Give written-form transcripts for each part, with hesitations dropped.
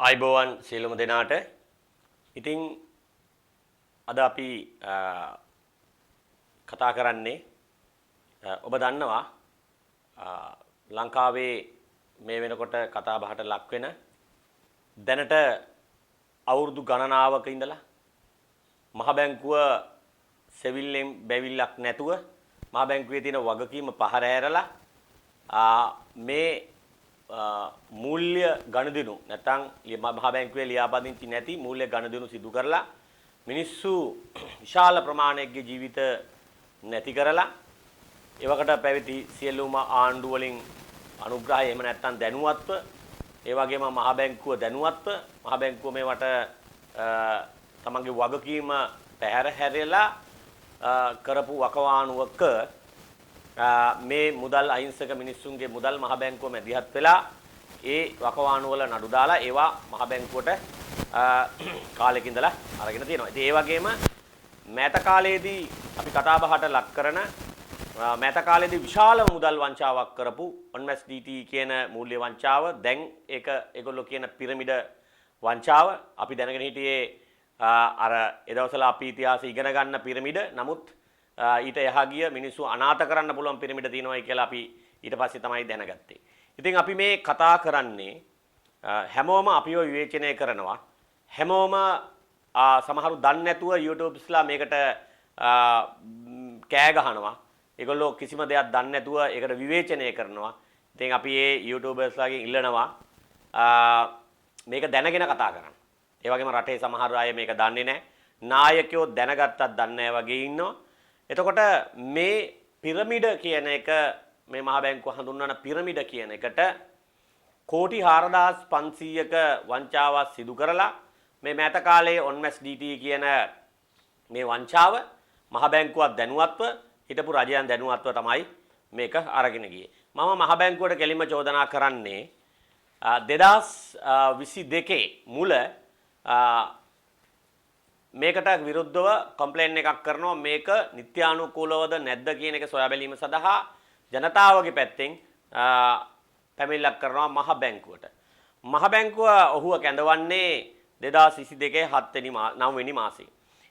ආයුබෝවන් සියලුම දෙනාට. ඉතින් අද අපි කතා කරන්නේ, ඔබ දන්නවා ලංකාවේ මේ වෙනකොට කතා බහට ලක් වෙන, දැනට අවුරුදු ගණනාවක ඉඳලා මහ බැංකුව සෙවිල්ලෙන් බැවිල්ලක් නැතුව, මහ බැංකුවේ තියෙන වගකීම පහර ඇරලා මේ මූල්‍ය ගනුදෙනු නැත්නම් මහ බැංකුවේ ලියාපදිංචි නැති මූල්‍ය ගනුදෙනු සිදු කරලා, මිනිස්සු විශාල ප්‍රමාණයකගේ ජීවිත නැති කරලා, එවකට පැවති සියලුම ආණ්ඩු වලින් අනුග්‍රහය එහෙම නැත්නම් දැනුවත්ව, ඒ වගේම මහ බැංකුව දැනුවත්ව, මහ බැංකුව මේවට තමන්ගේ වගකීම පැහැර හැරලා කරපු වකවානුවක මේ මුදල්, අහිංසක මිනිස්සුන්ගේ මුදල් මහ බැංකුව මැදිහත් වෙලා ඒ වකවානු වල නඩු දාලා ඒවා මහ බැංකුවට කාලෙක ඉඳලා අරගෙන තියෙනවා. ඉතින් ඒ වගේම මෑත කාලයේදී අපි කතා බහට ලක් කරන, මෑත කාලයේදී විශාල මුදල් වංචාවක් කරපු ඔන්මැස් DT කියන මූල්‍ය වංචාව, දැන් ඒක ඒගොල්ලෝ කියන පිරමිඩ වංචාව, අපි දැනගෙන හිටියේ අර ඒ දවස්වල අපි ඉතිහාසය ඉගෙන ගන්න පිරමිඩ. නමුත් ඊට එහා ගිය මිනිස්සු අනාථ කරන්න පුළුවන් පිරමිඩ තියෙනවායි කියලා අපි ඊට පස්සේ තමයි දැනගත්තේ. ඉතින් අපි මේ කතා කරන්නේ, හැමෝම අපිව විවේචනය කරනවා. හැමෝම, සමහරු දන්නේ නැතුව YouTubesලා මේකට කෑ ගහනවා. ඒගොල්ලෝ කිසිම දෙයක් දන්නේ නැතුව ඒකට විවේචනය කරනවා. ඉතින් අපි ඒ YouTubersලාගෙන් ඉල්ලනවා මේක දැනගෙන කතා කරන්න. ඒ වගේම රටේ සමහර අය මේක දන්නේ නැහැ. නායකයෝ දැනගත්තත් දන්නේ නැහැ වගේ ඉන්නවා. එතකොට මේ පිරමිඩ කියන එක, මේ මහ බැංකුව හඳුන්වන පිරමිඩ කියන එකට කෝටි 4500ක වංචාවක් සිදු කරලා, මේ මෑත කාලයේ ඔන්මැස් DT කියන මේ වංචාව මහ බැංකුවක් දැනුවත්ව, හිටපු රජයන් දැනුවත්ව තමයි මේක අරගෙන ගියේ. මම මහ බැංකුවට කෙලින්ම චෝදනා කරන්නේ 2022 මුල මේකට විරුද්ධව කම්ප්ලේන් එකක් කරනවා. මේක නිත්‍යානුකූලවද නැද්ද කියන එක සොයා බැලීම සඳහා ජනතාවගේ පැත්තෙන් පැමිණිල්ලක් කරනවා මහ බැංකුවට. මහ බැංකුව ඔහුව කැඳවන්නේ 2022 7 වෙනි 9 වෙනි මාසේ.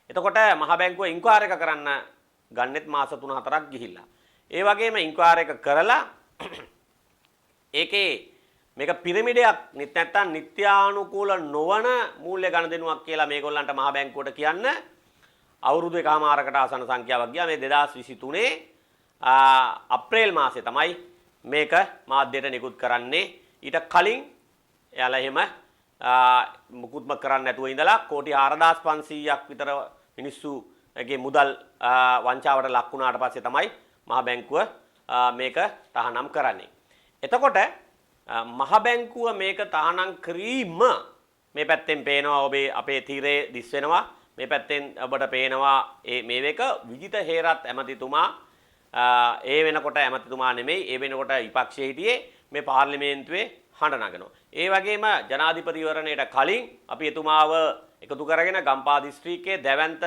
එතකොට මහ බැංකුව ඉන්ක්වයරි එක කරන්න ගන්නෙත් මාස 3-4ක් ගිහිල්ලා. ඒ වගේම ඉන්ක්වයරි එක කරලා ඒකේ මේක පිරමිඩයක් නැත්නම් නිත්‍යානුකූල නොවන මූල්‍ය ගනුදෙනුවක් කියලා මේගොල්ලන්ට මහ බැංකුවට කියන්න අවුරුදු එකහමාරකට ආසන්න සංඛ්‍යාවක් ගියා. මේ 2023 අප්‍රේල් මාසේ තමයි මේක මාධ්‍යයට නිකුත් කරන්නේ. ඊට කලින් එයාලා එහෙම මුකුත්ම කරන්න නැතුව ඉඳලා කෝටි 4500ක් විතර මිනිස්සුගේ මුදල් වංචාවට ලක් වුණාට පස්සේ තමයි මහ බැංකුව මේක තහනම් කරන්නේ. එතකොට මහ බැංකුව මේක තහනම් කිරීම මේ පැත්තෙන් පේනවා, ඔබේ අපේ තීරේ දිස් වෙනවා. මේ පැත්තෙන් ඔබට පේනවා ඒ මේ එක විජිත හේරත් ඇමතිතුමා, ඒ වෙනකොට ඇමතිතුමා නෙමෙයි, ඒ වෙනකොට විපක්ෂයේ හිටියේ, මේ පාර්ලිමේන්තුවේ හඬ නගනවා. ඒ වගේම ජනාධිපතිවරණයට කලින් අපි එතුමාව එකතු කරගෙන ගම්පහ දිස්ත්‍රික්කයේ දැවැන්ත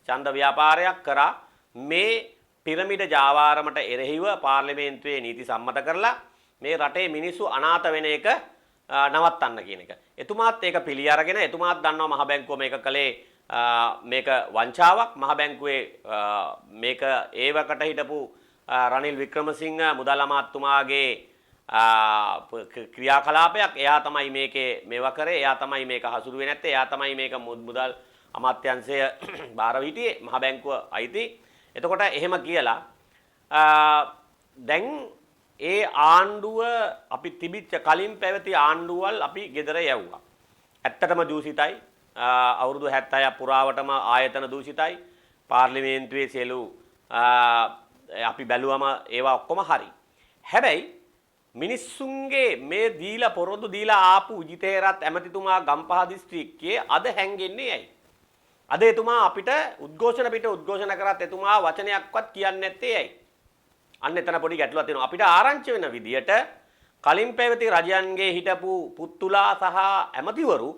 ඡන්ද ව්‍යාපාරයක් කරා. මේ පිරමිඩ ජාවාරමට එරෙහිව පාර්ලිමේන්තුවේ නීති සම්මත කරලා මේ රටේ මිනිස්සු අනාථ වෙන එක නවත්තන්න කියන එක. එතුමාත් ඒක පිළි අරගෙන, එතුමාත් දන්නවා මහ බැංකුව මේක කළේ මේක වංචාවක්. මහ බැංකුවේ මේක ඒවකට හිටපු රනිල් වික්‍රමසිංහ මුදල් අමාත්‍යතුමාගේ ක්‍රියාකලාපයක්. එයා තමයි මේකේ මේවා කරේ. එයා තමයි මේක හසුරුවේ නැත්තේ. එයා තමයි මේක මුදල් අමාත්‍යංශය බාරව හිටියේ. මහ බැංකුව අයිති. එතකොට එහෙම කියලා දැන් ඒ ආණ්ඩුව, අපි තිබිච්ච කලින් පැවති ආණ්ඩුවල් අපි ගෙදර යවුවා. ඇත්තටම දූෂිතයි. අවුරුදු 76ක් පුරාවටම ආයතන දූෂිතයි. පාර්ලිමේන්තුවේ සියලු අපි බැලුවම ඒවා ඔක්කොම හරි. හැබැයි මිනිස්සුන්ගේ මේ දීලා, පොරොන්දු දීලා ආපු විජිත හේරත් ඇමතිතුමා ගම්පහ දිස්ත්‍රික්කයේ අද හැංගෙන්නේ ඇයි? අද එතුමා අපිට උද්ඝෝෂණ පිට උද්ඝෝෂණ කරත් එතුමා වචනයක්වත් කියන්නේ නැත්තේ ඇයි? අන්න එතන පොඩි ගැටලුවක් තියෙනවා. අපිට ආරංචි වෙන විදියට කලින් පැවති රජයන්ගේ හිටපු පුත්තුලා සහ ඇමතිවරු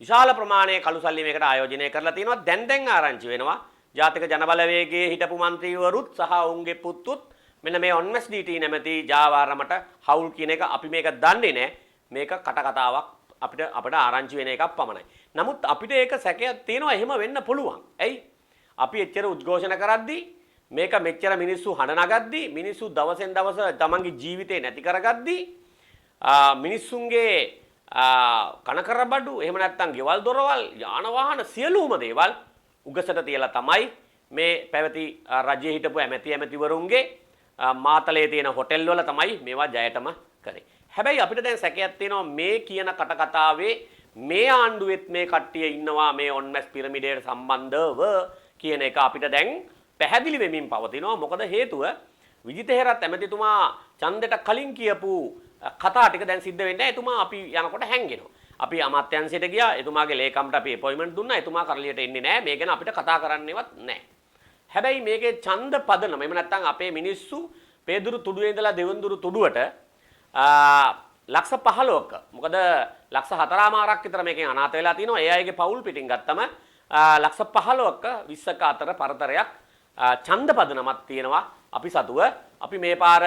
විශාල ප්‍රමාණයේ කළු සල්ලි මේකට ආයෝජනය කරලා තියෙනවා. දැන් දැන් ආරංචි වෙනවා ජාතික ජනබලවේගයේ හිටපු මන්ත්‍රීවරුත් සහ ඔවුන්ගේ පුත්තුත් මෙන්න මේ ඔන්මැස් DT නැමැති ජාවාරමට හවුල් කියන එක. අපි මේක දන්නේ නැහැ. මේක කට කතාවක්. අපිට අපට ආරංචි වෙන එකක් පමණයි. නමුත් අපිට ඒක සැකයක් තියෙනවා එහෙම වෙන්න පුළුවන්. ඇයි? අපි එච්චර උද්ඝෝෂණ කරද්දී මේක මෙච්චර මිනිස්සු හඬ නගද්දී මිනිස්සු දවසෙන් දවස තමන්ගේ ජීවිතේ නැති කරගද්දී මිනිස්සුන්ගේ කනකරබඩු එහෙම නැත්නම් ගෙවල් දොරවල් යාන වාහන සියලුම දේවල් උගසට තියලා තමයි මේ පැවති රජයේ හිටපු ඇමති ඇමතිවරුන්ගේ මාතලේ තියෙන හොටෙල් වල තමයි මේවා ජයටම කරේ. හැබැයි අපිට දැන් සැකයක් තියෙනවා මේ කියන කටකතාවේ මේ ආණ්ඩුවෙත් මේ කට්ටිය ඉන්නවා මේ ඔන්මැස් පිරමිඩයට සම්බන්ධව කියන එක අපිට දැන් පැහැදිලි වෙමින් පවතිනවා. මොකද හේතුව විජිත හේරත් ඇමතිතුමා ඡන්දෙට කලින් කියපු කතා ටික දැන් සිද්ධ වෙන්නේ නැහැ. එතුමා අපි යනකොට හැංගෙනවා. අපි අමාත්‍යංශයට ගියා. එතුමාගේ ලේකම්ට අපි අපොයින්ට්මන්ට් දුන්නා. එතුමා කරලියට එන්නේ නැහැ. මේ ගැන අපිට කතා කරන්නේවත් නැහැ. හැබැයි මේකේ ඡන්ද පදනම එහෙම නැත්නම් අපේ මිනිස්සු පේදුරු තුඩුවේ ඉඳලා දෙවන්දුරු තුඩුවට ලක්ෂ 15ක මොකද ලක්ෂ 4.5ක් විතර මේකෙන් අනාථ වෙලා තිනවා. ඒ අයගේ පවුල් පිටින් ගත්තම ලක්ෂ 15ක 20ක අතර පරතරයක් ඡන්ද පදනමක් තියෙනවා අපි සතුව. අපි මේ පාර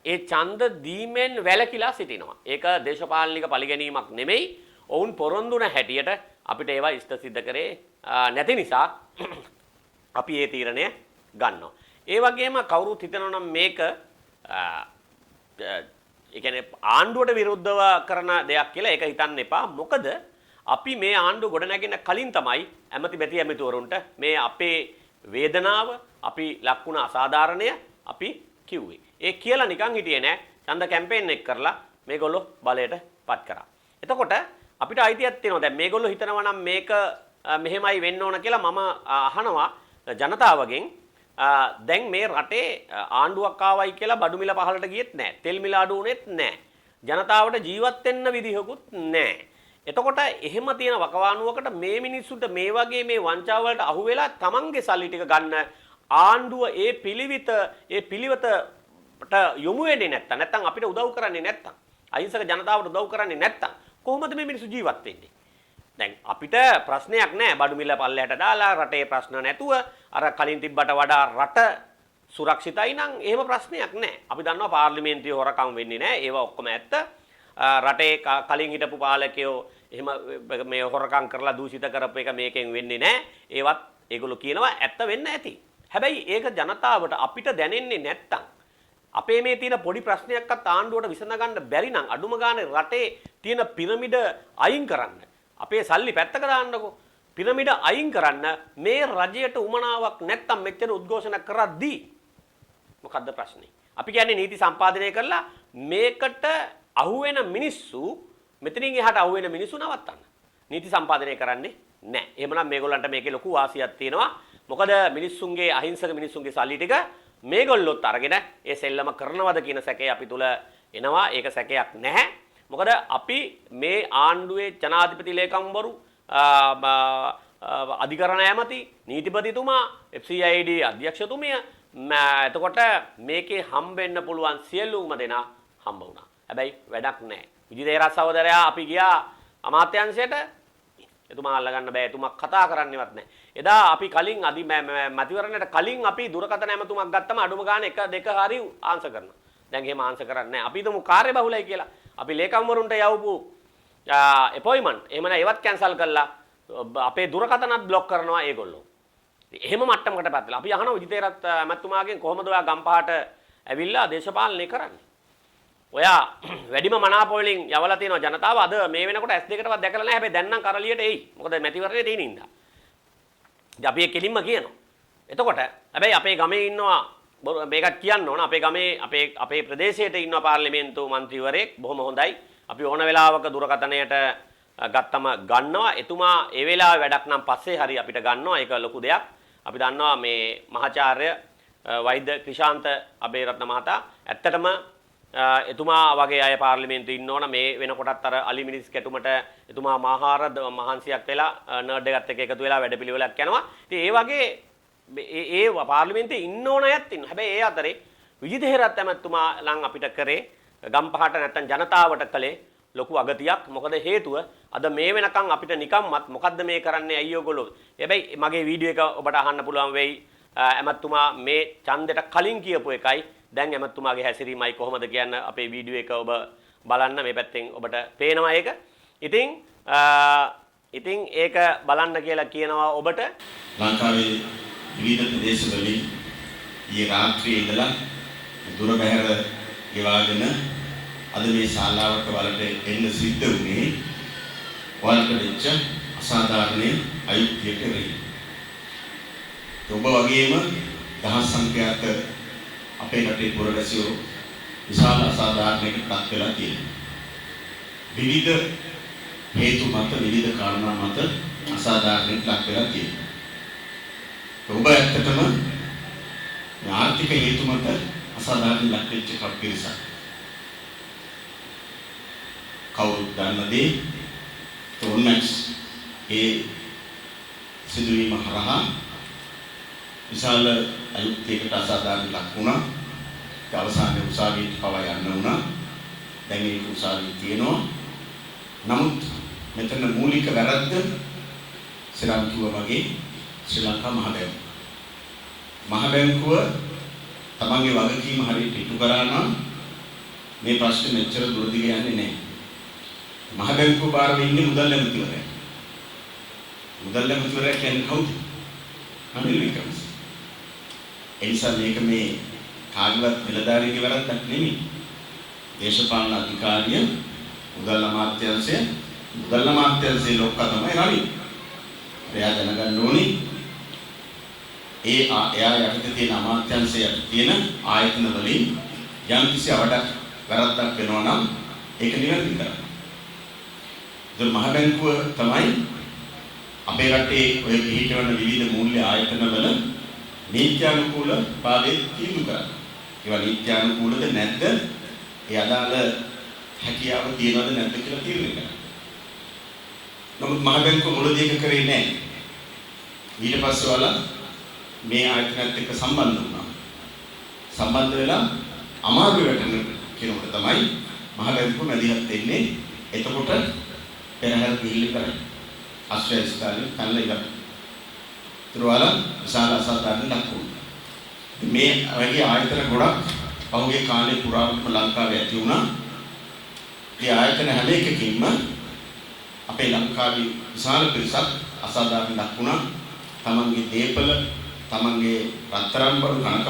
ඒ ඡන්ද දීමෙන් වැළකීලා සිටිනවා. ඒක දේශපාලනික පරිගැනීමක් නෙමෙයි. ඔවුන් පොරොන්දු වුණ හැටියට අපිට ඒවා ඉෂ්ට සිද්ධ කරේ නැති නිසා අපි ඒ තීරණය ගන්නවා. ඒ වගේම කවුරුත් හිතනවා නම් මේක ඒ කියන්නේ ආණ්ඩුවට විරුද්ධව කරන දෙයක් කියලා ඒක හිතන්න එපා. මොකද අපි මේ ආණ්ඩුව ගොඩනැගෙන කලින් තමයි ඇමති බැති ඇමතිවරුන්ට මේ අපේ වේදනාව, අපි ලක්ුණ අසාධාරණය අපි කිව්වේ. ඒ කියලා නිකන් හිටියේ නෑ. ඡන්ද කැම්පේන් එක කරලා මේගොල්ලෝ බලයට පත් කරා. එතකොට අපිට අයිතියක් තියෙනවා. දැන් මේගොල්ලෝ හිතනවා නම් මේක මෙහෙමයි වෙන්න ඕන කියලා මම අහනවා ජනතාවගෙන්. දැන් මේ රටේ ආණ්ඩුවක් ආවයි කියලා බඩු මිල පහළට ගියෙත් නෑ. තෙල් මිල අඩු වුණෙත් නෑ. ජනතාවට ජීවත් වෙන්න විදිහකුත් නෑ. එතකොට එහෙම තියෙන වකවානුවකට මේ මිනිස්සුන්ට මේ වගේ මේ වංචාව වලට අහු වෙලා තමන්ගේ සල්ලි ටික ගන්න ආණ්ඩුව ඒ පිළිවිත ඒ පිළිවෙතට යොමු වෙන්නේ නැත්තම්, නැත්තම් අපිට උදව් කරන්නේ නැත්තම්, අහිංසක ජනතාවට උදව් කරන්නේ නැත්තම් කොහොමද මේ මිනිස්සු ජීවත් වෙන්නේ? දැන් අපිට ප්‍රශ්නයක් නෑ. බඩු මිල පල්ලෙහාට දාලා රටේ ප්‍රශ්න නැතුව අර කලින් තිබ්බට වඩා රට සුරක්ෂිතයි නම් එහෙම ප්‍රශ්නයක් නෑ. අපි දන්නවා පාර්ලිමේන්තුවේ හොරකම් වෙන්නේ නෑ. ඒවා ඔක්කොම ඇත්ත. රටේ කලින් හිටපු පාලකයෝ එහෙම මේ හොරකම් කරලා දූෂිත කරපු එක මේකෙන් වෙන්නේ නෑ. ඒවත් ඒගොල්ලෝ කියනවා ඇත්ත වෙන්න ඇති. හැබැයි ඒක ජනතාවට අපිට දැනෙන්නේ නැත්තම්, අපේ මේ තියෙන පොඩි ප්‍රශ්නයක්වත් ආණ්ඩුවට විසඳ ගන්න බැරි නම් අඩුම ගානේ රටේ තියෙන පිරමිඩ අයින් කරන්න, අපේ සල්ලි පැත්තක දාන්නකෝ, පිරමිඩ අයින් කරන්න මේ රජයට උමනාවක් නැත්තම් මෙච්චර උද්ඝෝෂණ කරද්දී මොකද්ද ප්‍රශ්නේ? අපි කියන්නේ නීති සම්පාදනය කරලා මේකට අහුවෙන මිනිස්සු, මෙතනින් එහාට අහුවෙන මිනිස්සු නවත්තන්න. නීති සම්පාදනය කරන්නේ නැහැ. එහෙමනම් මේගොල්ලන්ට මේකේ ලොකු වාසියක් තියෙනවා. මොකද මිනිස්සුන්ගේ අහිංසක මිනිස්සුන්ගේ සල්ලි ටික මේගොල්ලොත් අරගෙන ඒ සෙල්ලම කරනවද කියන සැකය අපි තුල එනවා. ඒක සැකයක් නැහැ. මොකද අපි මේ ආණ්ඩුවේ ජනාධිපති ලේකම්වරු, අධිකරණ ඇමති, නීතිපතිතුමා, FCID අධ්‍යක්ෂතුමිය, එතකොට මේකේ හම්බෙන්න පුළුවන් සියලුම දෙනා හම්බ වුණා. හැබැයි වැඩක් නැහැ. විජිත හේරත් සහෝදරයා අපි ගියා අමාත්‍යංශයට, එතුමා අල්ලගන්න බෑ. එතුමා කතා කරන්නේවත් නැහැ. එදා අපි කලින් මැතිවරණයට කලින් අපි දුරකථන ඇමතුමක් ගත්තම අඩුම ගානේ 1 2 හරි ආන්සර් කරනවා. දැන් එහෙම ආන්සර් කරන්නේ නැහැ. අපි හිතමු කාර්යබහුලයි කියලා. අපි ලේකම්වරුන්ට යවපු අපොයින්ට්මන්ට් එහෙම නැහැ, ඒවත් කැන්සල් කරලා අපේ දුරකථනත් බ්ලොක් කරනවා ඒගොල්ලෝ. එහෙම මට්ටමකට පත් වෙලා අපි අහනවා විජිත හේරත් ඇමතුමාගෙන් කොහොමද ඔයා ගම්පහට ඇවිල්ලා දේශපාලනය කරන්නේ? ඔයා වැඩිම මනාප වලින් යවලා තියෙනවා ජනතාව. අද මේ වෙනකොට ඇස් දෙකටවත් දැකලා නැහැ. හැබැයි දැන් නම් කරලියට එයි. මොකද මැතිවරණේ තියෙන හින්දා. ඉතින් අපි ඒ කෙලින්ම කියනවා. එතකොට හැබැයි අපේ ගමේ ඉන්නවා, මේකත් කියන්න ඕන, අපේ ගමේ අපේ අපේ ප්‍රදේශයට ඉන්නවා පාර්ලිමේන්තු මන්ත්‍රීවරයෙක්. බොහොම හොඳයි. අපි ඕන වෙලාවක දුරකථනයට ගත්තම ගන්නවා. එතුමා ඒ වෙලාවේ වැඩක් නම් පස්සේ හරි අපිට ගන්නවා. ඒක ලොකු දෙයක්. අපි දන්නවා මේ මහාචාර්ය වෛද්‍ය ක්‍රිෂාන්ත අබේරත්න මහතා ඇත්තටම එතුමා වගේ අය පාර්ලිමේන්තුවේ ඉන්න ඕන. මේ වෙනකොටත් අර අලි මිනිස් කැටුමට එතුමා මහාර මහන්සියක් වෙලා නර්ඩ් එකත් එක්ක එකතු වෙලා වැඩපිළිවෙලක් යනවා. ඉතින් ඒ වගේ ඒ පාර්ලිමේන්තුවේ ඉන්න ඕන අයත් ඉන්නවා. හැබැයි ඒ අතරේ විජිත හේරත් ඇමතුමා ලං අපිට කරේ ගම්පහට නැත්තම් ජනතාවට කළේ ලොකු අගතියක්. මොකද හේතුව අද මේ වෙනකන් අපිට නිකම්මත් මොකද්ද මේ කරන්නේ ඇයි ඔයගොල්ලෝ. හැබැයි මගේ වීඩියෝ එක ඔබට අහන්න පුළුවන් වෙයි. ඇමතුමා මේ ඡන්දෙට කලින් කියපු එකයි දැන් ඇමතුමාගේ හැසිරීමයි කොහොමද කියන්න අපේ වීඩියෝ එක ඔබ බලන්න මේ පැත්තෙන් ඔබට පේනවා ඒක. ඉතින් ඉතින් ඒක බලන්න කියලා කියනවා ඔබට. ලංකාවේ විවිධ ප්‍රදේශවලින් ඊයේ රාත්‍රියේ ඉඳලා දුර බැහැර ගෙවාගෙන අද මේ ශාලාවට වලට එන්න සිද්ධ වුණේ ඔයාලට වෙච්ච අසාධාරණ අයුක්තියට එරෙහිව. ඔබ වගේම දහස් සංඛ්‍යාත අපේ රටේ පුරවැසියෝ විශාල අසාධාරණයකට ලක් වෙලා තියෙනවා. විවිධ හේතු මත විවිධ කාරණා මත අසාධාරණයකට ලක් වෙලා තියෙනවා. ඔබ ඇත්තටම ආර්ථික හේතු මත අසාධාරණ ලක් වෙච්ච පිරිසක්. කවුරුත් දන්න දේ තෝන්මැක්ස් ඒ සිදුවීම හරහා විශාල අයුක්තියකට අසාධාරණ ලක් වුණා. ඒ අවසානයේ උසාවියට පවා යන්න වුණා. දැන් ඒක උසාවියේ තියෙනවා. නමුත් මෙතන මූලික වැරද්ද ශ්‍රී කිව්වා වගේ ශ්‍රී ලංකා මහ බැංකුව. මහ බැංකුව තමන්ගේ වගකීම හරියට ඉටු කරා නම් මේ ප්‍රශ්නේ මෙච්චර දුර දිග යන්නේ නැහැ. මහ බැංකුව බාරව ඉන්නේ මුදල් ඇමතිවරයා. මුදල් ඇමතිවරයා කියන්නේ කවුද? රනිල් වික්‍රමසිංහ. ඒ නිසා මේක මේ කාගේවත් නිලධාරීගේ වැරද්දක් නෙමෙයි. දේශපාලන අධිකාරිය මුදල් අමාත්‍යාංශය මුදල් අමාත්‍යාංශයේ ලොක්කා තමයි රනිල්. එයා දැනගන්න ඕනි ඒ එයා යටතේ තියෙන අමාත්‍යාංශය යටතේ තියෙන ආයතන වලින් යම්කිසි අවඩක් වැරද්දක් වෙනවා නම් ඒක නිවැරදි කරන්න. ඒතර මහ බැංකුව තමයි අපේ රටේ ඔය පිහිටවන විවිධ මූල්‍ය ආයතන වල නීත්‍යානුකූල භාවය තීන්දුව කරන්නේ. ඒවා නීත්‍යානුකූලද නැද්ද? ඒ අදාළ හැකියාව තියෙනවද නැද්ද කියලා තීරණය කරන්නේ. නමුත් මහ බැංකුව මුලදී ඒක කරේ නැහැ. ඊට පස්සේ ඔයාලා මේ ආයතනයත් එක්ක සම්බන්ධ වුණා. සම්බන්ධ වෙලා අමාරු වැටෙන කෙනෙකුට තමයි මහ බැංකුව මැදිහත් වෙන්නේ. එතකොට පෙරහැර ගිහිල්ලා ඉවරයි. ආශ්‍රය ස්ථානයේ පැනලා ඉවරයි. ඒතර ඔයාලා විශාල අසාධාරණ ලක් වුණා. මේ වගේ ආයතන ගොඩක් පහුගිය කාලේ පුරාවටම ලංකාවේ ඇති වුණා. මේ ආයතන හැම එකකින්ම අපේ ලංකාවේ විශාල පිරිසක් අසාධාරණ ලක් වුණා. තමන්ගේ දේපල, තමන්ගේ රත්තරන් බඩු, කනක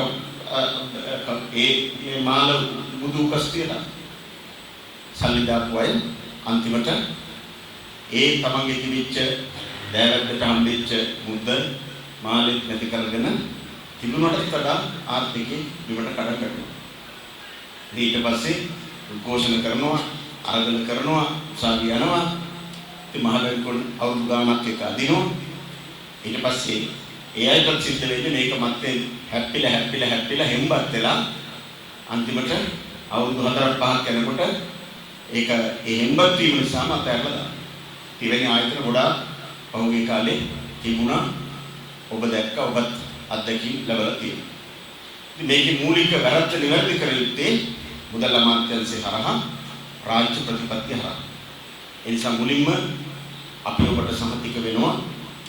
ඒ මේ මාල බුදු උකස් තියලා සල්ලි දාපු අය අන්තිමට ඒ තමන්ගේ තිබිච්ච දෑවැද්දට හම්බෙච්ච මුද්ද මාලෙත් නැති කරගෙන තිබුණටත් වඩා ආර්ථිකේ බිමට කඩ වැටුණා. ඊට පස්සේ උද්ඝෝෂණ කරනවා, අරගල කරනවා, උසාවි යනවා. ඉතින් මහ බැංකුවෙන් අවුරුදු ගාණක් එක අදිනවා. ඊට පස්සේ ඒ අයටත් සිද්ධ වෙන්නේ මේක මත්තේ හැප්පිලා හැප්පිලා හැප්පිලා හෙම්බත් වෙලා අන්තිමට අවුරුදු 4ක් 5ක් යනකොට ඒක ඒ හෙම්බත් වීම නිසාම අතහැරලා දානවා. ඉතින් ආයතන ගොඩාක් පහුගිය කාලේ තිබුණා. ඔබ දැක්ක, ඔබත් අත්දැකීම් ලැබලා තියෙනවා. ඉතින් මේකේ මූලික වැරද්ද නිවැරදි කර යුත්තේ මුදල් අමාත්‍යාංශය හරහා රාජ්‍ය ප්‍රතිපත්ති හරහා. ඒ නිසා මුලින්ම අපි ඔබට සහතික වෙනවා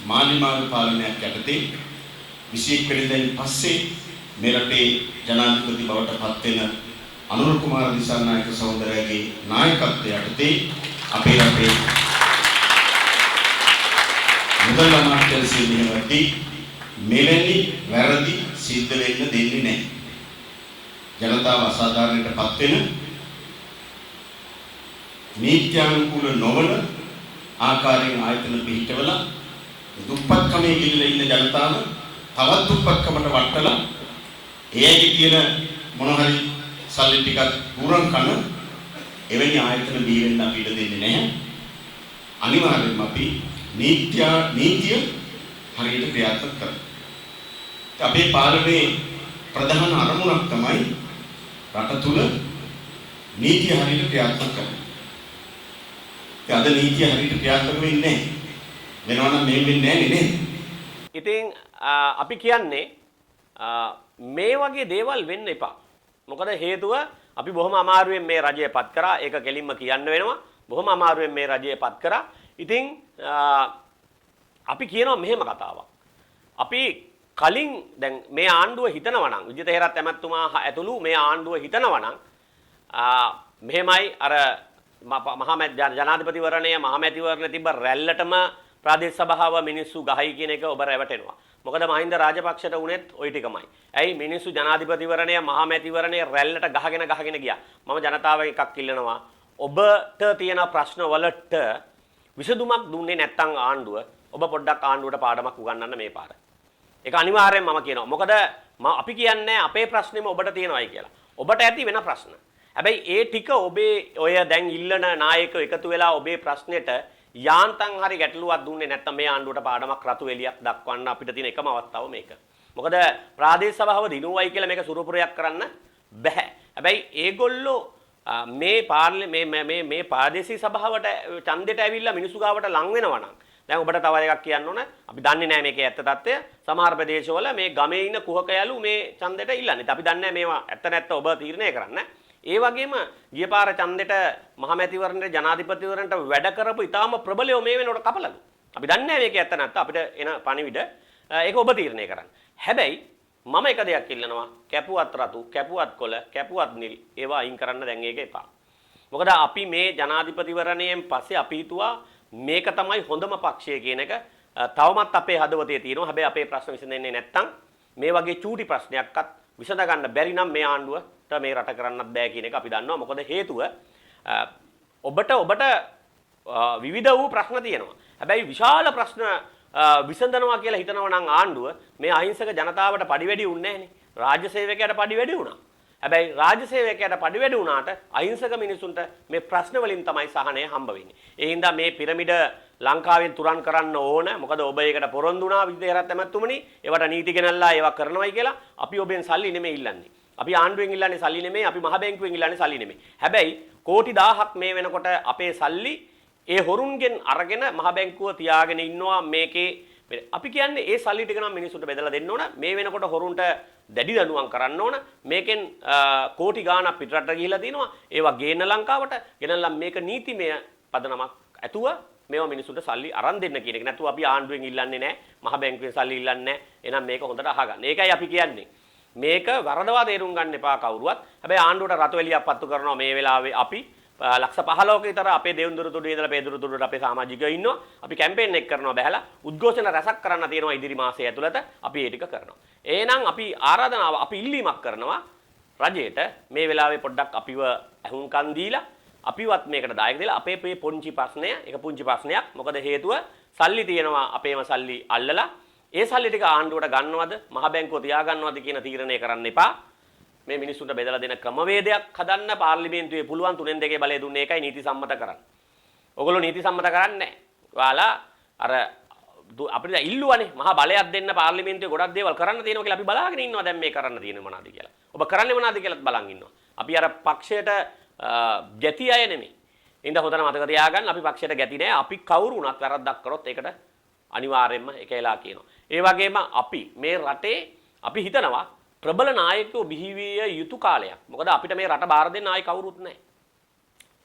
මාලිමාවේ පාලනයක් යටතේ 21 වෙනිදායින් පස්සේ මේ රටේ ජනාධිපති බවට පත් වෙන අනුර කුමාර දිසානායක සහෝදරයාගේ නායකත්වය යටතේ අපේ රටේ මුදල් අමාත්‍යාංශයේ මෙහෙවද්දී මෙවැනි වැරදි සිද්ධ වෙන්න දෙන්නේ නැහැ. ජනතාව අසාධාරණයට පත් වෙන නීත්‍යානුකූල නොවන ආකාරයෙන් ආයතන පිහිටවලා දුප්පත්කමේ ගිලිලා ඉන්න ජනතාව තවත් දුප්පත්කමට වට්ටලා ඒ අයගේ තියෙන මොන හරි සල්ලි ටිකක් හුරන් කන එවැනි ආයතන බිහි වෙන්න අපි ඉඩ දෙන්නේ නැහැ. අනිවාර්යයෙන්ම අපි නීතිය හරියට ක්‍රියාත්මක කරනවා. අපේ පාලනයේ ප්‍රධාන අරමුණක් තමයි රට තුල නීතිය හරියට ක්‍රියාත්මක කරනවා. ඉතින් අද නීතිය හරියට ක්‍රියාත්මක වෙන්නේ නැහැ. වෙනවා නම් මෙහෙම වෙන්නේ නැහැ නේද? ඉතින් අපි කියන්නේ මේ වගේ දේවල් වෙන්න එපා. මොකද හේතුව අපි බොහොම අමාරුවෙන් මේ රජය පත් කරා. ඒක කෙලින්ම කියන්න වෙනවා. බොහොම අමාරුවෙන් මේ රජය පත් කරා. ඉතින් අපි කියනවා මෙහෙම කතාවක්. අපි කලින් දැන් මේ ආණ්ඩුව හිතනවා නම් විජිත හේරත් ඇමතුමා ඇතුළු මේ ආණ්ඩුව හිතනවා නම් මෙහෙමයි අර මහා ජනාධිපතිවරණය මහා මැතිවරණය තිබ්බ රැල්ලටම ප්‍රාදේශ සභාව මිනිස්සු ගහයි කියන එක ඔබ රැවටෙනවා. මොකද මහින්ද රාජපක්ෂට වුණෙත් ওই ටිකමයි. ඇයි මිනිස්සු ජනාධිපතිවරණය මහා මැතිවරණය රැල්ලට ගහගෙන ගහගෙන ගියා. මම ජනතාවගෙන් එකක් ඉල්ලනවා. ඔබට තියෙන ප්‍රශ්න වලට විසඳුමක් දුන්නේ නැත්නම් ආණ්ඩුව ඔබ පොඩ්ඩක් ආණ්ඩුවට පාඩමක් උගන්වන්න මේ පාර. ඒක අනිවාර්යෙන් මම කියනවා. මොකද අපි කියන්නේ අපේ ප්‍රශ්නේම ඔබට තියෙනවයි කියලා. ඔබට ඇති වෙන ප්‍රශ්න. හැබැයි ඒ ටික ඔබේ ඔය දැන් ඉල්ලන නායකයෝ එකතු වෙලා ඔබේ ප්‍රශ්නෙට යාන්තම් හරි ගැටලුවක් දුන්නේ නැත්නම් මේ ආණ්ඩුවට පාඩමක් රතු එළියක් දක්වන්න අපිට තියෙන එකම අවස්ථාව මේක. මොකද ප්‍රාදේශ සභාව දිනුවයි කියලා මේක සුරුපුරයක් කරන්න බැහැ. හැබැයි ඒගොල්ලෝ මේ මේ මේ මේ ප්‍රාදේශීය සභාවට ඡන්දෙට ඇවිල්ලා මිනිස්සු ගාවට ලං වෙනවා නම් දැන් ඔබට තව එකක් කියන්න ඕන. අපි දන්නේ නැහැ මේකේ ඇත්ත තත්ත්වය. සමහර ප්‍රදේශවල මේ ගමේ ඉන්න කුහකයලු මේ ඡන්දෙට ඉල්ලන්නේ. අපි දන්නේ නැහැ මේවා ඇත්ත නැත්ත ඔබ තීරණය කරන්න. ඒ වගේම ගිය පාර ඡන්දෙට මහමැතිවරණයට ජනාධිපතිවරණයට වැඩ කරපු ඉතාම ප්‍රබලයෝ මේ වෙනකොට කපලලු. අපි දන්නේ නැහැ මේකේ ඇත්ත නැත්ත. අපිට එන පණිවිඩ ඒක ඔබ තීරණය කරන්න. හැබැයි මම එක දෙයක් ඉල්ලනවා. කැපුවත් රතු, කැපුවත් කොළ, කැපුවත් නිල් ඒවා අයින් කරන්න දැන් ඒක එපා. මොකද අපි මේ ජනාධිපතිවරණයෙන් පස්සේ අපි හිතුවා මේක තමයි හොඳම පක්ෂය කියන එක තවමත් අපේ හදවතේ තියෙනවා. හැබැයි අපේ ප්‍රශ්න විසඳෙන්නේ නැත්තම් මේ වගේ චූටි ප්‍රශ්නයක්වත් විසඳ ගන්න බැරි නම් මේ ආණ්ඩුවට මේ රට කරන්නත් බෑ කියන එක අපි දන්නවා. මොකද හේතුව ඔබට ඔබට විවිධ වූ ප්‍රශ්න තියෙනවා. හැබැයි විශාල ප්‍රශ්න විසඳනවා කියලා හිතනවා නම් ආණ්ඩුව මේ අහිංසක ජනතාවට පඩි වැඩි වුන්නේ නැහනේ. රාජ්‍ය සේවකයාට පඩි වැඩි වුණා. හැබැයි රාජ්‍ය සේවකයාට පඩි වැඩි වුණාට අහිංසක මිනිසුන්ට මේ ප්‍රශ්න වලින් තමයි සහනය හම්බ වෙන්නේ. ඒ හින්දා මේ පිරමිඩ ලංකාවෙන් තුරන් කරන්න ඕන. මොකද ඔබ ඒකට පොරොන්දු වුණා විජේරත් ඇමතුමනි. ඒවට නීති ගෙනල්ලා ඒවා කරනවයි කියලා. අපි ඔබෙන් සල්ලි නෙමෙයි ඉල්ලන්නේ. අපි ආණ්ඩුවෙන් ඉල්ලන්නේ සල්ලි නෙමෙයි. අපි මහ බැංකුවෙන් ඉල්ලන්නේ සල්ලි නෙමෙයි. හැබැයි කෝටි 1000ක් මේ වෙනකොට අපේ සල්ලි ඒ හොරුන්ගෙන් අරගෙන මහ බැංකුව තියාගෙන ඉන්නවා. මේකේ අපි කියන්නේ ඒ සල්ලි ටික නම් මිනිස්සුන්ට බෙදලා දෙන්න ඕන. මේ වෙනකොට හොරුන්ට දැඩි දඬුවම් කරන්න ඕන. මේකෙන් කෝටි ගාණක් පිටරට ගිහිලා තිනවා. ඒවා ගේන්න ලංකාවට ගෙනල්ලා මේක නීතිමය පදනමක් ඇතුව මේවා මිනිස්සුන්ට සල්ලි අරන් දෙන්න කියන එක. නැතුව අපි ආණ්ඩුවෙන් ඉල්ලන්නේ නැහැ. මහ බැංකුවෙන් සල්ලි ඉල්ලන්නේ නැහැ. එහෙනම් මේක හොඳට අහගන්න. ඒකයි අපි කියන්නේ. මේක වරදවා තේරුම් ගන්න එපා කවුරුවත්. හැබැයි ආණ්ඩුවට රතු එළියක් පත්තු කරනවා මේ වෙලාවේ අපි ලක්ෂ 15ක විතර අපේ දෙවුන්දර තුඩුවේ ඉඳලා පේදුරු තුඩුවට අපේ සමාජිකයෝ ඉන්නවා. අපි කැම්පේන් එක කරනවා බැහැලා. උද්ඝෝෂණ රැසක් කරන්න තියෙනවා ඉදිරි මාසය ඇතුළත. අපි ඒ ටික කරනවා. එහෙනම් අපි ආරාධනාව අපි ඉල්ලීමක් කරනවා රජයට මේ වෙලාවේ පොඩ්ඩක් අපිව ඇහුම්කන් දීලා අපිවත් මේකට දායක දීලා අපේ මේ පොන්චි ප්‍රශ්නය, ඒක පුංචි ප්‍රශ්නයක්. මොකද හේතුව සල්ලි තියෙනවා අපේම සල්ලි අල්ලලා ඒ සල්ලි ටික ආණ්ඩුවට ගන්නවද මහ බැංකුව තියාගන්නවද කියන තීරණය කරන්න එපා. මේ මිනිස්සුන්ට බෙදලා දෙන ක්‍රමවේදයක් හදන්න පාර්ලිමේන්තුවේ පුළුවන් 3න් 2 බලය දුන්නේ ඒකයි නීති සම්මත කරන්න. ඔයගොල්ලෝ නීති සම්මත කරන්නේ නැහැ. ඔයාලා අර අපිට ඉල්ලුවානේ මහා බලයක් දෙන්න පාර්ලිමේන්තුවේ ගොඩක් දේවල් කරන්න තියෙනවා කියලා අපි බලාගෙන ඉන්නවා දැන් මේ කරන්න තියෙන්නේ මොනවද කියලා. ඔබ කරන්නේ මොනවද කියලාත් බලන් ඉන්නවා. අපි අර පක්ෂයට ගැති අය නෙමෙයි. ඉතින් හොඳට මතක තියාගන්න අපි පක්ෂයට ගැති නෑ. අපි කවුරු වුණත් වැරද්දක් කරොත් ඒකට අනිවාර්යයෙන්ම එක වෙලා කියනවා. ඒ වගේම අපි මේ රටේ අපි හිතනවා ප්‍රබල නායකයෝ බිහිවිය යුතු කාලයක්. මොකද අපිට මේ රට බාර දෙන්න ආයි කවුරුත් නැහැ.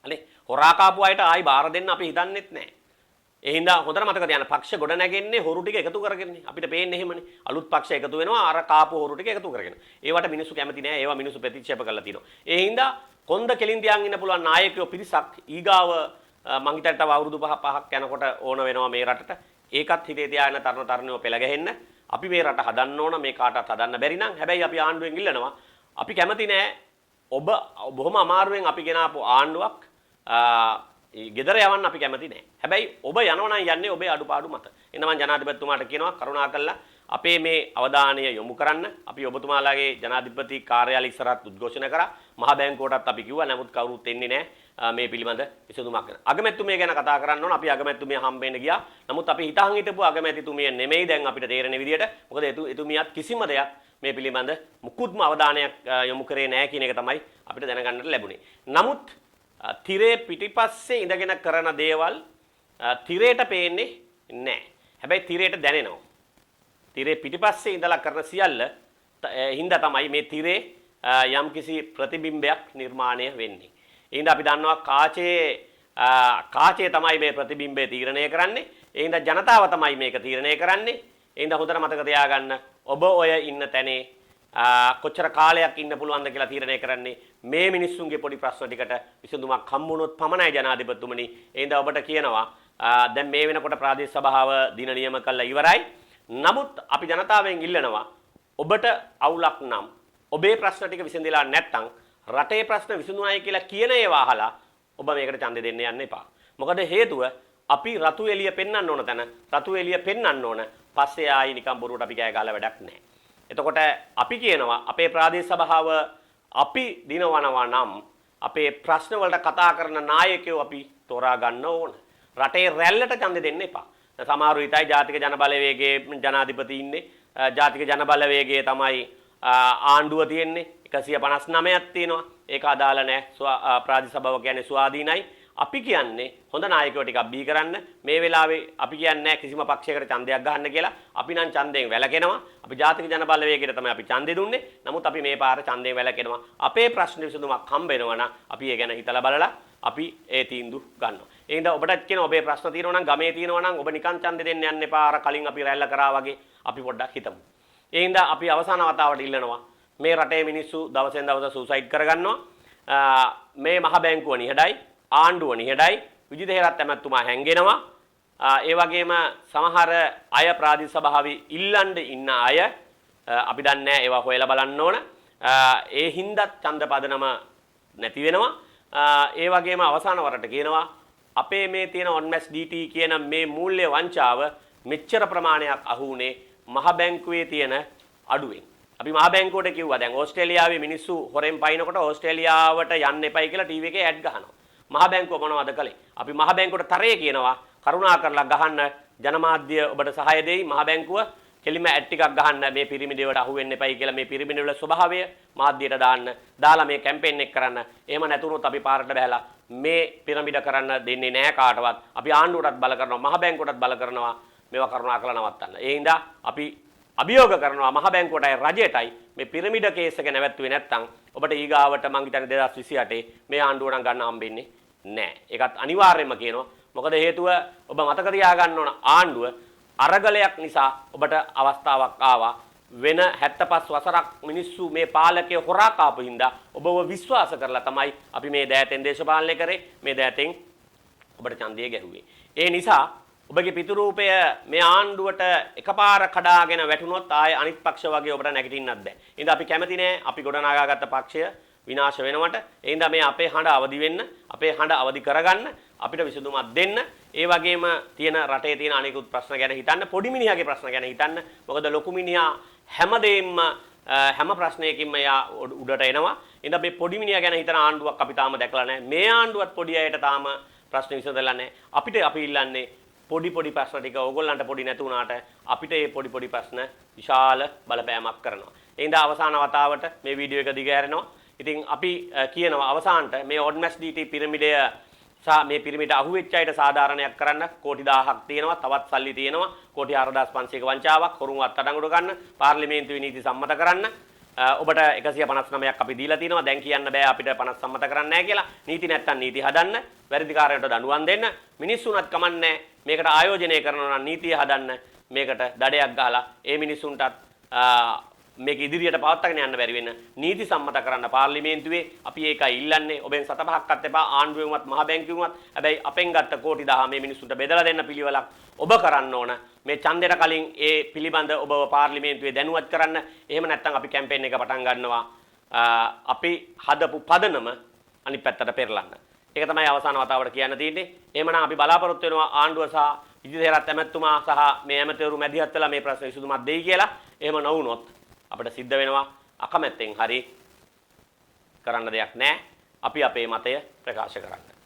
අනේ හොරා කාපු අයට ආයි බාර දෙන්න අපි හිතන්නෙත් නැහැ. ඒ හින්දා හොඳට මතක තියාගන්න පක්ෂ ගොඩ නැගෙන්නේ හොරු ටික එකතු කරගෙනනේ. අපිට පේන්නේ එහෙමනේ. අලුත් පක්ෂ එකතු වෙනවා අර කාපු හොරු ටික එකතු කරගෙන. ඒවට මිනිස්සු කැමති නෑ. ඒවා මිනිස්සු ප්‍රතික්ෂේප කරලා තියෙනවා. ඒ හින්දා කොන්ද කෙලින් තියන් ඉන්න පුළුවන් නායකයෝ පිරිසක් ඊගාව මං හිතන්නේ තව අවුරුදු 5 යනකොට ඕන වෙනවා මේ රටට. ඒකත් හිතේ තියාගෙන තරුණ තරුණියෝ පෙළ ගැහෙන්න. අපි මේ රට හදන්න ඕන. මේ කාටවත් හදන්න බැරි නම් හැබැයි අපි ආණ්ඩුවෙන් ඉල්ලනවා. අපි කැමති නෑ ඔබ බොහොම අමාරුවෙන් අපි ගෙනාපු ආණ්ඩුවක් ගෙදර යවන්න අපි කැමති නෑ. හැබැයි ඔබ යනවා නම් යන්නේ ඔබේ අඩුපාඩු මත. එහෙනම් මං ජනාධිපතිතුමාට කියනවා කරුණාකරලා අපේ මේ අවධානය යොමු කරන්න. අපි ඔබතුමාලාගේ ජනාධිපති කාර්යාලය ඉස්සරහත් උද්ඝෝෂණ කරා. මහ බැංකුවටත් අපි කිව්වා. නමුත් කවුරුත් එන්නේ නෑ මේ පිළිබඳ විසඳුමක් ගැන. අගමැතිතුමිය ගැන කතා කරන්න ඕන. අපි අගමැතිතුමිය හම්බෙන්න ගියා. නමුත් අපි හිතන් හිටපු අගමැතිතුමිය නෙමෙයි දැන් අපිට තේරෙන විදියට. මොකද එතුමියත් කිසිම දෙයක් මේ පිළිබඳ මුකුත්ම අවධානයක් යොමු කරේ නෑ කියන එක තමයි අපිට දැනගන්නට ලැබුණේ. නමුත් තිරේ පිටිපස්සේ ඉඳගෙන කරන දේවල් තිරේට පේන්නේ නෑ. හැබැයි තිරේට දැනෙනවා. තිරේ පිටිපස්සේ ඉඳලා කරන සියල්ල හින්දා තමයි මේ තිරේ යම්කිසි ප්‍රතිබිම්බයක් නිර්මාණය වෙන්නේ. ඒ හින්දා අපි දන්නවා කාචේ තමයි මේ ප්‍රතිබිම්බය තීරණය කරන්නේ. ඒ හින්දා ජනතාව තමයි මේක තීරණය කරන්නේ. ඒ හින්දා හොඳට මතක තියාගන්න ඔබ ඔය ඉන්න තැනේ කොච්චර කාලයක් ඉන්න පුළුවන්ද කියලා තීරණය කරන්නේ මේ මිනිස්සුන්ගේ පොඩි ප්‍රශ්න ටිකට විසඳුමක් හම්බුනොත් පමණයි ජනාධිපතිතුමනි. ඒ හින්දා ඔබට කියනවා දැන් මේ වෙනකොට ප්‍රාදේශ සභාව දින නියම කළා ඉවරයි. නමුත් අපි ජනතාවෙන් ඉල්ලනවා ඔබට අවුලක් නම් ඔබේ ප්‍රශ්න ටික විසඳිලා නැත්නම් රටේ ප්‍රශ්න විසඳුණායි කියලා කියන ඒවා අහලා ඔබ මේකට ඡන්දෙ දෙන්න යන්න එපා. මොකද හේතුව අපි රතු එළිය පෙන්වන්න ඕන තැන රතු එළිය පෙන්වන්න ඕන. පස්සේ ආයි නිකන් බොරුවට අපි කෑ ගහලා වැඩක් නැහැ. එතකොට අපි කියනවා අපේ ප්‍රාදේශ සභාව අපි දිනවනවා නම් අපේ ප්‍රශ්න වලට කතා කරන නායකයෝ අපි තෝරා ගන්න ඕන. රටේ රැල්ලට ඡන්දෙ දෙන්න එපා. සමහරු හිතයි ජාතික ජන බලවේගයේ ජනාධිපති ඉන්නේ. ජාතික ජන බලවේගයේ තමයි ආණ්ඩුව තියෙන්නේ. 159ක් තියෙනවා. ඒක අදාළ නෑ. ප්‍රාදේශ සභාව කියන්නේ ස්වාධීනයි. අපි කියන්නේ හොඳ නායකයෝ ටිකක් බිහි කරන්න. මේ වෙලාවේ අපි කියන්නේ නෑ කිසිම පක්ෂයකට ඡන්දයක් ගහන්න කියලා. අපි නම් ඡන්දයෙන් වැළකෙනවා. අපි ජාතික ජන බලවේගයට තමයි අපි ඡන්දෙ දුන්නේ. නමුත් අපි මේ පාර ඡන්දයෙන් වැළකෙනවා. අපේ ප්‍රශ්න විසඳුමක් හම්බ වෙනවා නම් අපි ඒ ගැන හිතලා බලලා අපි ඒ තීන්දුව ගන්නවා. ඒ හින්දා ඔබටත් කියන ඔබේ ප්‍රශ්න තියෙනවා නම් ගමේ තියෙනවා නම් ඔබ නිකන් ඡන්දෙ දෙන්න යන්න එපා. අර කලින් අපි රැල්ල කරා වගේ අපි පොඩ්ඩක් හිතමු. ඒ හින්දා අපි අවසාන වතාවට ඉල්ලනවා මේ රටේ මිනිස්සු දවසෙන් දවස සුසයිඩ් කරගන්නවා. මේ මහ බැංකුව නිහඬයි, ආණ්ඩුව නිහඬයි, විජිත හේරත් ඇමතුමා හැංගෙනවා. ඒ වගේම සමහර අය ප්‍රාදේශ සභාවේ ඉල්ලන්න ඉන්න අය අපි දන්නේ නැහැ, ඒවා හොයලා බලන්න ඕන. ඒ හින්දාත් ඡන්ද පදනම නැති වෙනවා. ඒ වගේම අවසාන වරට කියනවා අපේ මේ තියෙන ඔන්මැස් DT කියන මේ මූල්‍ය වංචාව මෙච්චර ප්‍රමාණයක් අහු වුණේ මහ බැංකුවේ තියෙන අඩුවෙන්. අපි මහ බැංකුවට කිව්වා දැන් ඕස්ට්‍රේලියාවේ මිනිස්සු හොරෙන් පයින්නකොට ඕස්ට්‍රේලියාවට යන්න එපයි කියලා ටීවී එකේ ඇඩ් ගහනවා. මහ බැංකුව මොනවද කළේ? අපි මහ බැංකුවට තරයේ කියනවා කරුණා කරලා ගහන්න ජනමාධ්‍ය ඔබට සහාය දෙයි. මහ බැංකුව කෙලිම ඇඩ් ටිකක් ගහන්න මේ පිරමිඩ වලට අහු වෙන්න එපයි කියලා මේ පිරමිඩ වල ස්වභාවය මාධ්‍යයට දාන්න. දාලා මේ කැම්පේන් එක කරන්න. එහෙම නැතුනොත් අපි පාරට බහැලා මේ පිරමිඩ කරන්න දෙන්නේ නෑ කාටවත්. අපි ආණ්ඩුවටත් බල කරනවා, මහ බැංකුවටත් බල කරනවා මේවා කරුණා කරලා නවත්තන්න. ඒ හින්දා අපි අභියෝග කරනවා මහ බැංකුවටයි රජයටයි මේ පිරමිඩ කේස් එක නැවැත්තුවේ නැත්නම් ඔබට ඊගාවට මං හිතන්නේ 2028 මේ ආණ්ඩුව නම් ගන්න හම්බෙන්නේ නෑ. ඒකත් අනිවාර්යයෙන්ම කියනවා. මොකද හේතුව ඔබ මතක තියාගන්න ඕන ආණ්ඩුව අරගලයක් නිසා ඔබට අවස්ථාවක් ආවා. වෙන 75 වසරක් මිනිස්සු මේ පාලකය හොරා කාපු හින්දා ඔබව විශ්වාස කරලා තමයි අපි මේ දෑතෙන් දේශපාලනය කරේ, මේ දෑතෙන් ඔබට ඡන්දය ගැහුවේ. ඒ නිසා ඔබගේ පිටුරූපය මේ ආණ්ඩුවට එකපාර කඩාගෙන වැටුනොත් ආයේ අනිත් පක්ෂ වගේ ඔබට නැගිටින්නත් බෑ. ඒ හින්දා අපි කැමති නෑ අපි ගොඩනගාගත්ත පක්ෂය විනාශ වෙනවට. ඒ හින්දා මේ අපේ හඬ අවදි වෙන්න, අපේ හඬ අවදි කරගන්න, අපිට විසඳුමක් දෙන්න. ඒ වගේම තියෙන රටේ තියෙන අනෙකුත් ප්‍රශ්න ගැන හිතන්න, පොඩි මිනිහාගේ ප්‍රශ්න ගැන හිතන්න. මොකද ලොකු මිනිහා හැමදේම හැම ප්‍රශ්නයකින්ම එයා උඩට එනවා. ඒ හින්දා මේ පොඩි මිනිහා ගැන හිතන ආණ්ඩුවක් අපි තාම දැකලා නැහැ. මේ ආණ්ඩුවත් පොඩි අයට තාම ප්‍රශ්න විසඳලා නැහැ. අපිට අපි ඉල්ලන්නේ පොඩි පොඩි ප්‍රශ්න ටික ඕගොල්ලන්ට පොඩි නැතු වුණාට අපිට මේ පොඩි පොඩි ප්‍රශ්න විශාල බලපෑමක් කරනවා. ඒ හින්දා අවසාන වතාවට මේ වීඩියෝ එක දිග හැරෙනවා. ඉතින් අපි කියනවා අවසානට මේ ඔන්මැස් DT පිරමිඩය සහ මේ පිරමිඩ අහුවෙච්ච අයට සාධාරණයක් කරන්න කෝටි 1000ක් තියෙනවා, තවත් සල්ලි තියෙනවා, කෝටි 4500ක වංචාවක්, හොරුන් අත්අඩංගුවට ගන්න, පාර්ලිමේන්තුවේ නීති සම්මත කරන්න. ඔබට 159ක් අපි දීලා තිනවා. දැන් කියන්න බෑ අපිට 50 සම්මත කරන්න නෑ කියලා. නීති නැත්තම් නීති හදන්න, වැරදිකාරයන්ට දඬුවම් දෙන්න, මිනිස්සුන්වත් කමන්නේ මේකට ආයෝජනය කරනවා නම් නීතිය හදන්න, මේකට දඩයක් ගහලා ඒ මිනිස්සුන්ටත් මේක ඉදිරියට පවත්වාගෙන යන්න බැරි වෙන නීති සම්මත කරන්න පාර්ලිමේන්තුවේ අපි ඒකයි ඉල්ලන්නේ. ඔබෙන් සත පහක්වත් එපා, ආණ්ඩුවෙන්වත් මහ බැංකුවෙන්වත්. හැබැයි අපෙන් ගත්ත කෝටි 10 මේ මිනිස්සුන්ට බෙදලා දෙන්න පිළිවෙලක් ඔබ කරන්න ඕන. මේ ඡන්දයට කලින් ඒ පිළිබඳ ඔබව පාර්ලිමේන්තුවේ දැනුවත් කරන්න. එහෙම නැත්නම් අපි කැම්පේන් එක පටන් ගන්නවා. අපි හදපු පදනම අනිත් පැත්තට පෙරලන්න. ඒක තමයි අවසාන වතාවට කියන්න තියෙන්නේ. එහෙමනම් අපි බලාපොරොත්තු වෙනවා ආණ්ඩුව සහ විජිත හේරත් ඇමතුමා සහ මේ ඇමතිවරු මැදිහත් වෙලා මේ ප්‍රශ්න විසඳුමක් දෙයි කියලා. එහෙම නොවුනොත් අපිට සිද්ධ වෙනවා අකමැත්තෙන් හරි කරන්න දෙයක් නැහැ. අපි අපේ මතය ප්‍රකාශ කරන්න.